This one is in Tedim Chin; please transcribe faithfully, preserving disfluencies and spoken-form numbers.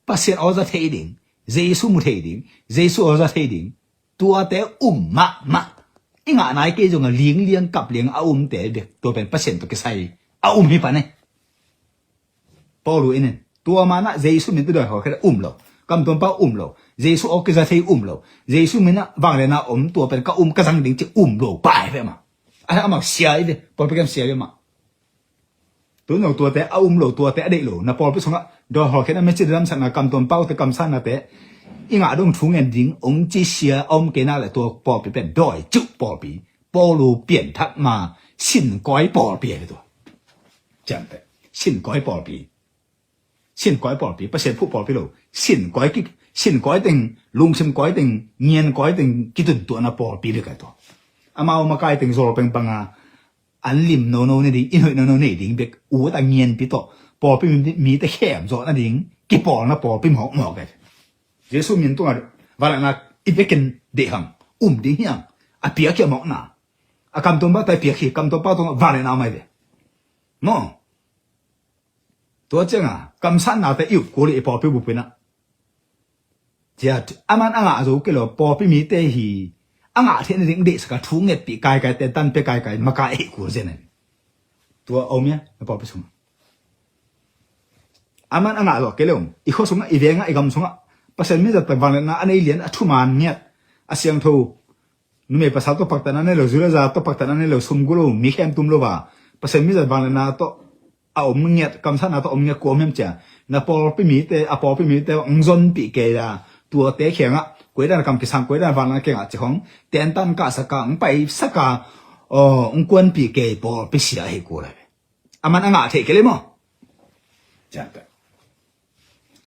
Pasian aw za thei ding, Jesu mu thei ding, Jesu aw za thei ding. Tuate um mahmah. I ngah nai kei zong a lingliang kapliang a umte bek tua pen Pasian tawh kisai a um hi pan e. Paulu in in tua manah Jesu min tawh dawi hawlkhiat um lo, kamtuam pau um lo, Jesu aw kiza thei um lo, Jesu minah vangliatna om tua pen ka um ka zang ding ci um lo pai ve mah. A amau sia i ve, pawlpi kam sia ve mah. Tun lo tuate a um lo, tuate a deih lo na pawlpi sungah dawi hawlkhiatna, mi ci damsakna, kamtuam paute kamsannate i ngah dong thu ngen ding ong ci sia a om kei nak le tua pawlpi pen dawi ciuh pawlpi, Paulu pianthak ma sinkawi pawlpi a hi tua. Ciamteh sinkawi pawlpi. Sinkawi pawlpi, Pasian phuh pawlpi lo. Sinkawi ki, sinkawi teng, lungsim kawi teng, ngian kawi teng kituntuahna pawlpi bek a hi tua. Amau makai teng zawl peng panga an lim nono nei ding, in hoih nono nei ding bek ut a ngianpi tawh pawlpi mi, mite khem zawh nading kipawlna pawlpi mawkmawk e. Jesu min tungah vangliatna i vekin deih hang, um ding hi hang. A piak hi a mawkna. A kamtuam pau tai piak hi, kamtuam pau tungah vangliatna mai ve. Maw? Tua cianga kamsannate i up kul i pawlpi bupinah. Tia aman a ngah zo kei lo, pawlpi mite hi a ngah theihna ding deihsaka thu ngetpih kaikai, tentan pia kaikai, makai a hih kul zen a hi. Tua a om ia na pawlpi sungah. Aman a ngah zawh kei lo, i khua sungah, i vengah, i gam sungah Pasian mizat pen vangliatna a nei lian, a thuman ngiat, a siangtho, numei pasal tawh paktatna nei lo, zu le za tawh paktatna nei lo, sum gu lo, mi khem tum lo va Pasian mizat vangliatna tawh a om ngiat, kamsakna tawh om ngiat kua om hiam cia, na pawlpi mite, a pawlpi mite ong zonpih kei a, tuate kiangah koidan kam kisang, koidan vangliatna kiangah ci hong tentan kahsaka, ong paisaka, aw, ong kuanpih kei pawlpi sia a hi kul a ve. Aman a ngah theih kei le maw? Ciamteh